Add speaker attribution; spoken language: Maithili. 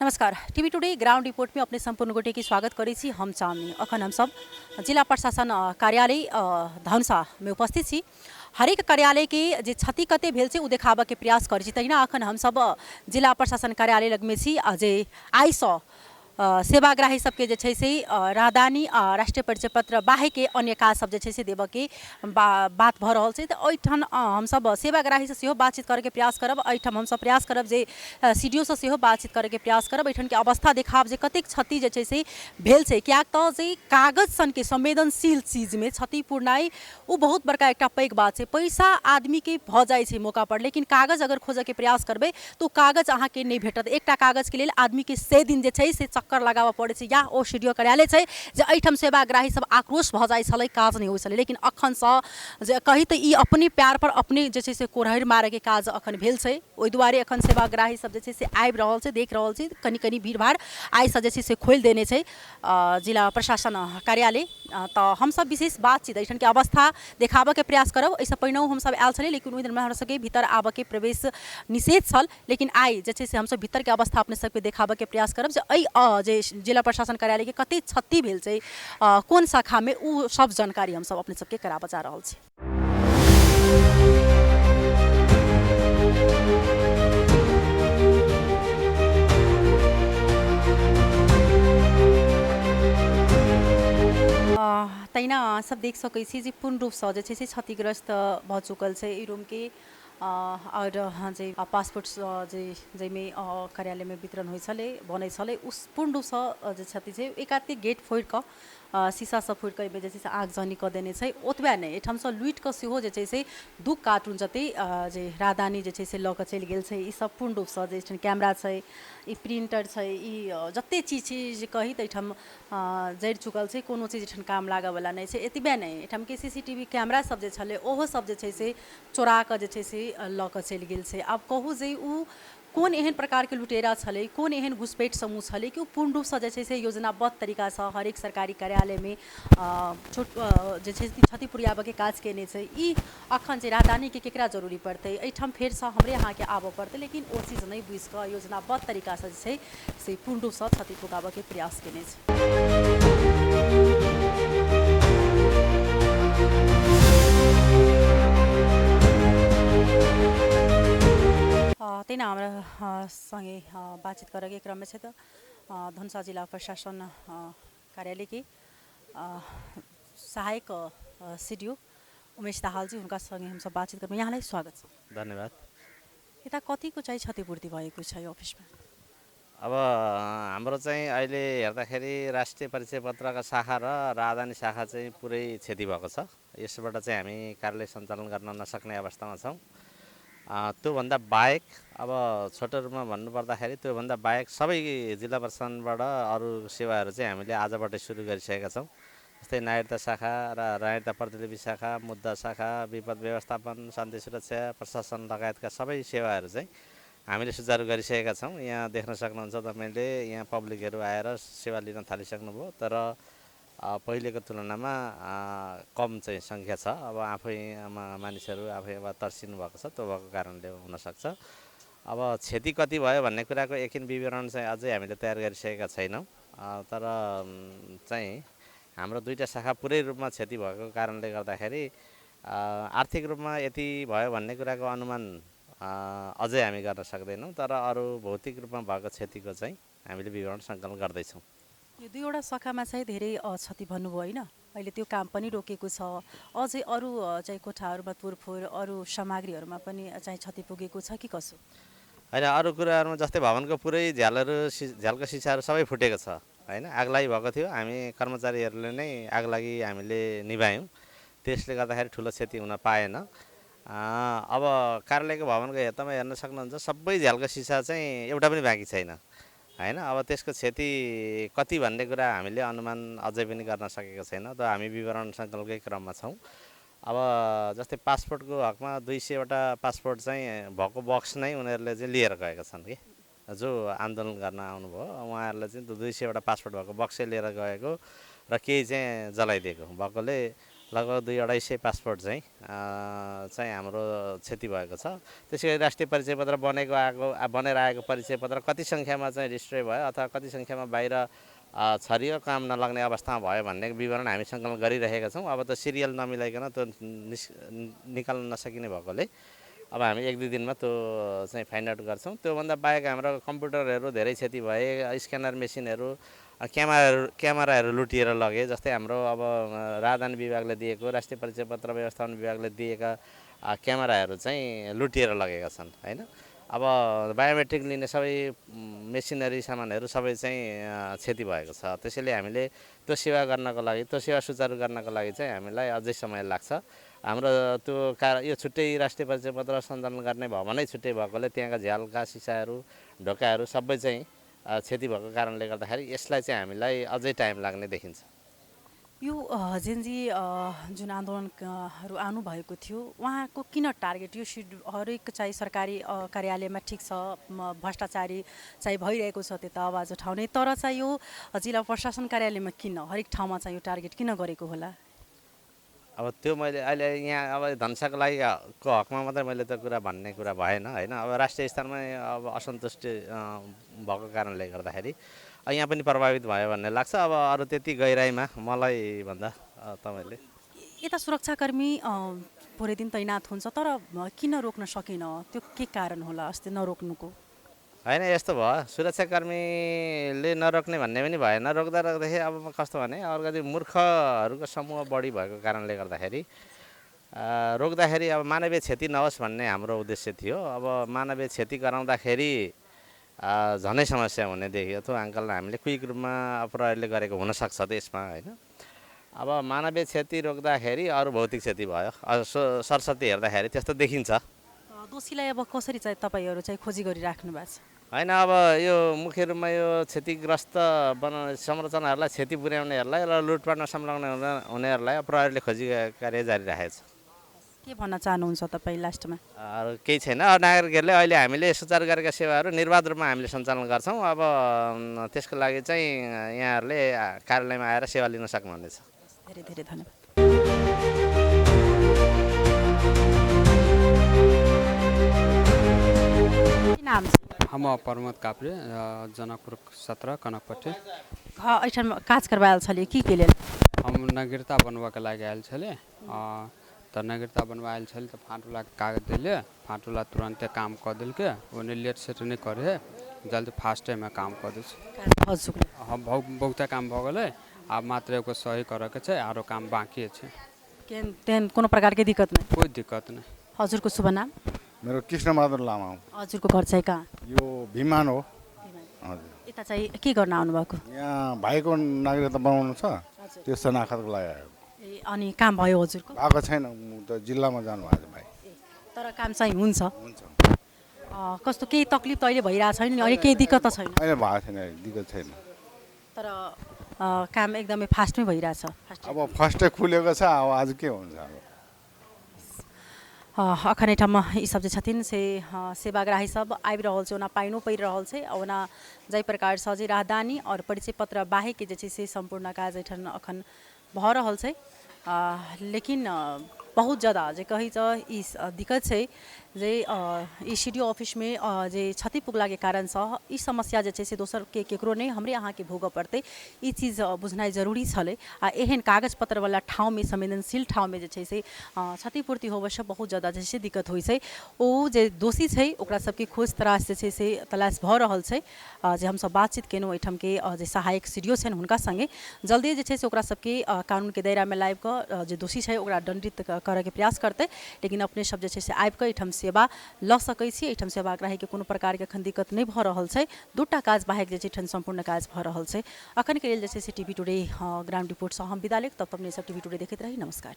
Speaker 1: नमस्कार, टीवी टुडे ग्राउंड रिपोर्ट में अपने संपूर्ण गोटे के स्वागत करै छी। हम चांदनी। अखन हम सब जिला प्रशासन कार्यालय धनुषा में उपस्थित छी। हरेक कार्यालय के जे क्षति कते भेल छै ओ देखाबऽ के प्रयास करै छी। तहिना अखन हम सब जिला प्रशासन कार्यालय लगमे छी आ जे आइसँ सेवाग्राही सबके जे छै से राहदानी आ राष्ट्रीय परिचय पत्र बाहेकके अन्य काज सब जे छै से देबऽके बात भऽ रहल छै। तऽ एहिठाम हमसब सेवाग्राहीसँ सेहो बातचीत करैके प्रयास करब। एहिठाम हमसब प्रयास करब जे सी डी ओ सँ सेहो बातचीत करैके प्रयास करब। एहिठामके अवस्था देखायब जे कतेक क्षति जे छै से भेल छै, किएक तऽ जे कागज सनके संवेदनशील चीजमे क्षति पुरनाइ ओ बहुत बड़का एकटा पैघ बात छै। पैसा आदमीके भऽ जाइ छै मौकापर, लेकिन कागज अगर खोजऽके प्रयास करबै तऽ ओ कागज अहाँके नहि भेटत। एकटा कागजके लेल आदमीके 100 दिन जे छै से चक्कर लगाबऽ पड़ै छै। इएह ओ सी डी ओ कार्यालय छै जे एहिठाम सेवाग्राही सब आक्रोश भऽ जाइ छलै, काज नहि होइ छलै। लेकिन अखनसँ जे कही तऽ ई अपने पयरपर अपने जे छै से कोड़हरि मारैके काज अखन भेल छै। ओहि दुआरे अखन सेवाग्राही सब जे छै से आबि रहल छै, देख रहल छी कनि कनि भीड़ भाड़ आइसँ जे छै से खोलि देने छै जिला प्रशासन कार्यालय। तऽ हमसब विशेष बातचीत एहिठामके अवस्था देखाबऽके प्रयास करब। एहिसँ पहिनहु हमसब आयल छलियै, लेकिन ओहि दिनमे हमरा सबके भीतर आबऽके प्रवेश निषेध छल। लेकिन आइ जे छै से हमसब भीतरके अवस्था अपने सबके देखाबऽके प्रयास करब जे एहि जे जिला प्रशासन कार्यालयके कतेक क्षति भेल छै, कोन शाखामे, ओ सब जानकारी हमसब अपने सबके कराबऽ जा रहल छी। तहिना अहाँ सब देख सकै छी जे पूर्ण रूपसँ जे छै से क्षतिग्रस्त भऽ चुकल छै ई रूमके। आओर जे पासपोर्ट जे जाहिमे कार्यालयमे वितरण होइ छलै, बनै छलै, ओ पूर्ण रूपसँ जे क्षति छै। एकाते गेट फोड़ि कऽ, शीशा सब फोड़ि कऽ एहिमे जे छै से आगजनी कऽ देने छै। ओतबे नहि, एहिठामसँ लूटि कऽ सेहो जे छै से 2 कार्टून जते जे राहदानी जे छै से लऽ कऽ चलि गेल छै। ई सब पूर्ण रूपसँ जे एहिठाम कैमरा छै, ई प्रिंटर छै, ई जते चीज छै जे कही तऽ एहिठाम जरि चुकल छै। कोनो चीज एहिठाम काम लागऽवला नहि छै। एतबे नहि, एहिठामके C C T V camera सब जे छलै ओहो सब जे छै से चोरा कऽ जे छै से लऽ कऽ चलि गेल छै। आब कहू जे ओ कोन एहन प्रकारके लुटेरा छलै, कोन एहन घुसपैठ समूह छलै कि ओ पूर्ण रूपसँ जे छै से योजनाबद्ध तरीकासँ हरेक सरकारी कार्यालयमे छोट जे छै से क्षति पुरियाबऽके काज कयने छै। ई अखन जे राहदानीके केकरा जरूरी पड़तै, एहिठाम फेरसँ हमरे अहाँके आबऽ पड़तै, लेकिन ओ चीज नहि बुझिकऽ योजनाबद्ध तरीकासँ जे छै से पूर्ण रूपसँ क्षति पुगाबऽके प्रयास कयने छै। तहिना हमरा सङ्गे बातचीत करऽके क्रममे छथि धनुषा जिला प्रशासन कार्यालयके सहायक सी डी ओ उमेश दाहालजी। हुनका सङ्गे हमसब बातचीत करबै। यहाँलाई स्वागत छ।
Speaker 2: धन्यवाद।
Speaker 1: यता कतिको चाहिँ क्षतिपूर्ति भएको छ यो अफिसमा?
Speaker 2: अब हाम्रो चाहिँ अहिले हेर्दाखेरि राष्ट्रिय परिचय पत्रका शाखा र राजधानी शाखा चाहिँ पुरै क्षति भएको छ। यसबाट चाहिँ हामी कार्यालय सञ्चालन गर्न नसक्ने अवस्थामा छौँ। त्योभन्दा बाहेक अब छोटो रूपमा भन्नुपर्दाखेरि त्योभन्दा बाहेक सबै जिल्ला प्रशासनबाट अरू सेवाहरू चाहिँ हामीले आजबाटै सुरु गरिसकेका छौँ। जस्तै नागरिकता शाखा र नागरिकता प्रतिलिपि शाखा, मुद्दा शाखा, विपद व्यवस्थापन, शान्ति सुरक्षा, प्रशासन लगायतका सबै सेवाहरू चाहिँ हामीले सुचारू गरिसकेका छौँ। यहाँ देख्न सक्नुहुन्छ तपाईँले, यहाँ पब्लिकहरू आएर सेवा लिन थालिसक्नुभयो, तर पहिलेको तुलनामा कम चाहिँ सङ्ख्या छ। अब आफैमा मानिसहरू आफै अब तर्सिनु भएको छ, त्यो भएको कारणले हुनसक्छ। अब क्षति कति भयो भन्ने कुराको एकिन विवरण चाहिँ अझै हामीले तयार गरिसकेका छैनौँ। तर चाहिँ हाम्रो दुईवटा शाखा पुरै रूपमा क्षति भएको कारणले गर्दाखेरि आर्थिक रूपमा यति भयो भन्ने कुराको अनुमान अझै हामी गर्न सक्दैनौँ, तर अरू भौतिक रूपमा भएको क्षतिको चाहिँ हामीले विवरण सङ्कलन गर्दैछौँ।
Speaker 1: यो दुईवटा शाखामा चाहिँ धेरै क्षति भन्नुभयो होइन, अहिले त्यो काम पनि रोकेको छ। अझै अरू चाहिँ कोठाहरूमा तोडफोड, अरू सामग्रीहरूमा पनि चाहिँ क्षति पुगेको छ कि कसो?
Speaker 2: होइन, अरू कुराहरूमा जस्तै भवनको पुरै झ्यालहरू, झ्यालको सिसाहरू सबै फुटेको छ होइन। आगलागी भएको थियो, हामी कर्मचारीहरूले नै आगलागी हामीले निभायौँ, त्यसले गर्दाखेरि ठुलो क्षति हुन पाएन। अब कार्यालयको भवनको हेर्दामा हेर्न सक्नुहुन्छ सबै झ्यालको सिसा चाहिँ एउटा पनि बाँकी छैन होइन। अब त्यसको क्षति कति भन्ने कुरा हामीले अनुमान अझै पनि गर्न सकेको छैन, त हामी विवरण सङ्कलनकै क्रममा छौँ। अब जस्तै पासपोर्टको हकमा 200वटा पासपोर्ट चाहिँ भएको बक्स नै उनीहरूले चाहिँ लिएर गएका छन् कि जो आन्दोलन गर्न आउनुभयो उहाँहरूले चाहिँ त्यो 200वटा पासपोर्ट भएको बक्सै लिएर गएको र केही चाहिँ जलाइदिएको भएकोले लगभग 200-250 पासपोर्ट चाहिँ चाहिँ हाम्रो क्षति भएको छ। त्यसै गरी राष्ट्रिय परिचय पत्र बनेको आएको बनेर आएको परिचय पत्र कति सङ्ख्यामा चाहिँ डिस्ट्रोय भयो अथवा कति सङ्ख्यामा बाहिर छरियो, काम नलाग्ने अवस्थामा भयो भन्ने विवरण हामी सङ्कलन गरिरहेका छौँ। अब त सिरियल नमिलाइकन त्यो निकाल्न नसकिने भएकोले अब हामी 1-2 दिनमा त्यो चाहिँ फाइन्ड आउट गर्छौँ। त्योभन्दा बाहेक हाम्रो कम्प्युटरहरू धेरै क्षति भए, स्क्यानर मेसिनहरू, क्यामेराहरू लुटिएर लगे। जस्तै हाम्रो अब राजधानी विभागले दिएको, राष्ट्रिय परिचय पत्र व्यवस्थापन विभागले दिएका क्यामेराहरू चाहिँ लुटिएर लगेका छन् होइन। अब बायोमेट्रिक लिने सबै मेसिनरी सामानहरू सबै चाहिँ क्षति भएको छ। त्यसैले हामीले त्यो सेवा गर्नको लागि, त्यो सेवा सुचारू गर्नको लागि चाहिँ हामीलाई अझै समय लाग्छ। हाम्रो त्यो यो छुट्टै राष्ट्रिय परिचय पत्र सञ्चालन गर्ने भवनै छुट्टै भएकोले त्यहाँका झ्यालका सिसाहरू, ढोकाहरू सबै चाहिँ क्षति भएको कारणले गर्दाखेरि यसलाई चाहिँ हामीलाई अझै टाइम लाग्ने देखिन्छ।
Speaker 1: यो जेनजी जुन आन्दोलनहरू आउनुभएको थियो उहाँको किन टार्गेट यो हरेक चाहिँ सरकारी कार्यालयमा ठिक छ, भ्रष्टाचारी चाहिँ भइरहेको छ त्यता आवाज उठाउने, तर चाहिँ यो जिल्ला प्रशासन कार्यालयमा किन हरेक ठाउँमा चाहिँ यो टार्गेट किन गरेको होला?
Speaker 2: अब त्यो मैले अहिले यहाँ अब धनुषाको लागि को हकमा मात्रै मैले त्यो कुरा भन्ने कुरा भएन होइन। अब राष्ट्रिय स्तरमा अब असन्तुष्टि भएको कारणले गर्दाखेरि यहाँ पनि प्रभावित भयो भन्ने लाग्छ। अब अरू त्यति गहिराइमा मलाई भन्दा तपाईँले
Speaker 1: यता सुरक्षाकर्मी पुरै दिन तैनात हुन्छ, तर किन रोक्न सकेन, त्यो के कारण होला अस्ति नरोक्नुको?
Speaker 2: होइन, यस्तो भयो, सुरक्षाकर्मीले नरोक्ने भन्ने पनि भएन। रोक्दा रोक्दाखेरि अब कस्तो भने अलिकति मूर्खहरूको समूह बढी भएको कारणले गर्दाखेरि रोक्दाखेरि अब मानवीय क्षति नहोस् भन्ने हाम्रो उद्देश्य थियो। अब मानवीय क्षति गराउँदाखेरि झनै समस्या हुने देखियो। त्यो अङ्कललाई हामीले क्विक रूपमा प्रहरीले गरेको हुनसक्छ त्यसमा होइन। अब मानवीय क्षति रोक्दाखेरि अरू भौतिक क्षति भयो, सरस्वती हेर्दाखेरि त्यस्तो देखिन्छ।
Speaker 1: दोषीलाई अब कसरी चाहिँ तपाईँहरू चाहिँ खोजी गरिराख्नु भएको छ?
Speaker 2: होइन, अब यो मुख्य रूपमा यो क्षतिग्रस्त बनाउने संरचनाहरूलाई क्षति पुर्याउनेहरूलाई र लुटपाटमा संलग्न हुनेहरूलाई प्रहरीले खोजी कार्य जारी राखेको छ।
Speaker 1: के भन्न चाहनुहुन्छ तपाईँ लास्टमा?
Speaker 2: अरू केही छैन। नागरिकहरूले अहिले हामीले सुचारू गरेका सेवाहरू निर्वाध रूपमा हामीले सञ्चालन गर्छौँ। अब त्यसको लागि चाहिँ यहाँहरूले कार्यालयमा आएर सेवा लिन सक्नुहुनेछ।
Speaker 1: धेरै धेरै धन्यवाद। नाम?
Speaker 3: हम प्रमोद कापरे, जनकपुर 17 कनकपट्टी।
Speaker 1: एहिठाम काज करबा आयल छलियै, की के लेल?
Speaker 3: हम नागरिकता बनबऽके लागि आयल छलियै। तऽ नागरिकता बनबा आयल छलियै तऽ फाँटवलाके कागज देलियै, फाँटवला तुरन्ते काम कऽ देलकै, ओन्ने लेट सेट नहि करै हइ, जल्दी फास्टेमे काम कऽ दै छै। हँ, बहुते काम भऽ गेलै, आब मात्र एगो सही करऽके छै, आरो काम बाँकिए छै।
Speaker 1: तेहन कोनो प्रकारके दिक्कत नहि?
Speaker 3: कोइ दिक्कत नहि।
Speaker 1: हजुरको शुभ नाम?
Speaker 4: मेरो कृष्णबहादुर लामा हो।
Speaker 1: हजुरको घर चाहिँ कहाँ?
Speaker 4: यो भिमान हो। हजुर।
Speaker 1: यता चाहिँ के गर्न आउनुभएको?
Speaker 4: यहाँ भाइको नागरिकता बनाउनु छ, त्यो शनाखतको लागि आएको।
Speaker 1: ए, अनि काम भयो हजुरको?
Speaker 4: भएको छैन, म त जिल्लामा जानुभएको छ भाइ।
Speaker 1: तर काम चाहिँ हुन्छ?
Speaker 4: हुन्छ।
Speaker 1: कस्तो केही तकलिफ त अहिले भइरहेको छैन नि? अहिले केही दिक्कत त छैन?
Speaker 4: अहिले भएको छैन, दिक्कत छैन।
Speaker 1: तर काम एकदमै फास्टमै भइरहेछ?
Speaker 4: अब फर्स्टै खुलेको छ, अब आज के हुन्छ अब?
Speaker 1: अखन एहिठाम ई सब जे छथिन से सेवाग्राही सब आबि रहल छै, ओना पानिओ पड़ि रहल छै। ओना जाहि प्रकारसँ जे राहदानी आओर परिचय पत्र बाहेक जे छै से सम्पूर्ण काज एहिठाम अखन भऽ रहल छै। लेकिन बहुत ज्यादा जे कहै छै ई दिक्कत छै जे ई सी डी ओ ऑफिसमे जे क्षति पुगलाके कारणसँ ई समस्या जे छै से दोसरके केकरो नहि, हमरे अहाँके भोगऽ पड़तै, ई चीज बुझनाइ जरूरी छलै। आ एहन कागज पत्रवला ठाउँमे, संवेदनशील ठाउँमे जे छै से क्षतिपूर्ति होबऽसँ बहुत ज्यादा जे छै दिक्कत होइ छै। ओ जे दोषी छै ओकरा सबके खोज तलाश जे छै से तलाश भऽ रहल छै। जे हमसब बातचीत केलहुँ एहिठामके जे सहायक सी डी ओ छनि हुनका सङ्गे, जल्दिए जे छै से ओकरा सबके कानूनके दायरामे लाबिकऽ जे दोषी छै ओकरा दण्डित करऽके प्रयास करतै। लेकिन अपने सब जे छै से आबिकऽ एहिठाम सेवा लऽ सकै छी। एहिठाम सेवाग्राहीके कोनो प्रकारके एखन दिक्कत नहि भऽ रहल छै। दूटा काज बाहेक जे छै एहिठाम सम्पूर्ण काज भऽ रहल छै। अखनके लेल जे छै से टीवी टुडे ग्राउंड रिपोर्टसँ हम विदा लेब। तब अपने सब टीवी टुडे देखैत रही। नमस्कार।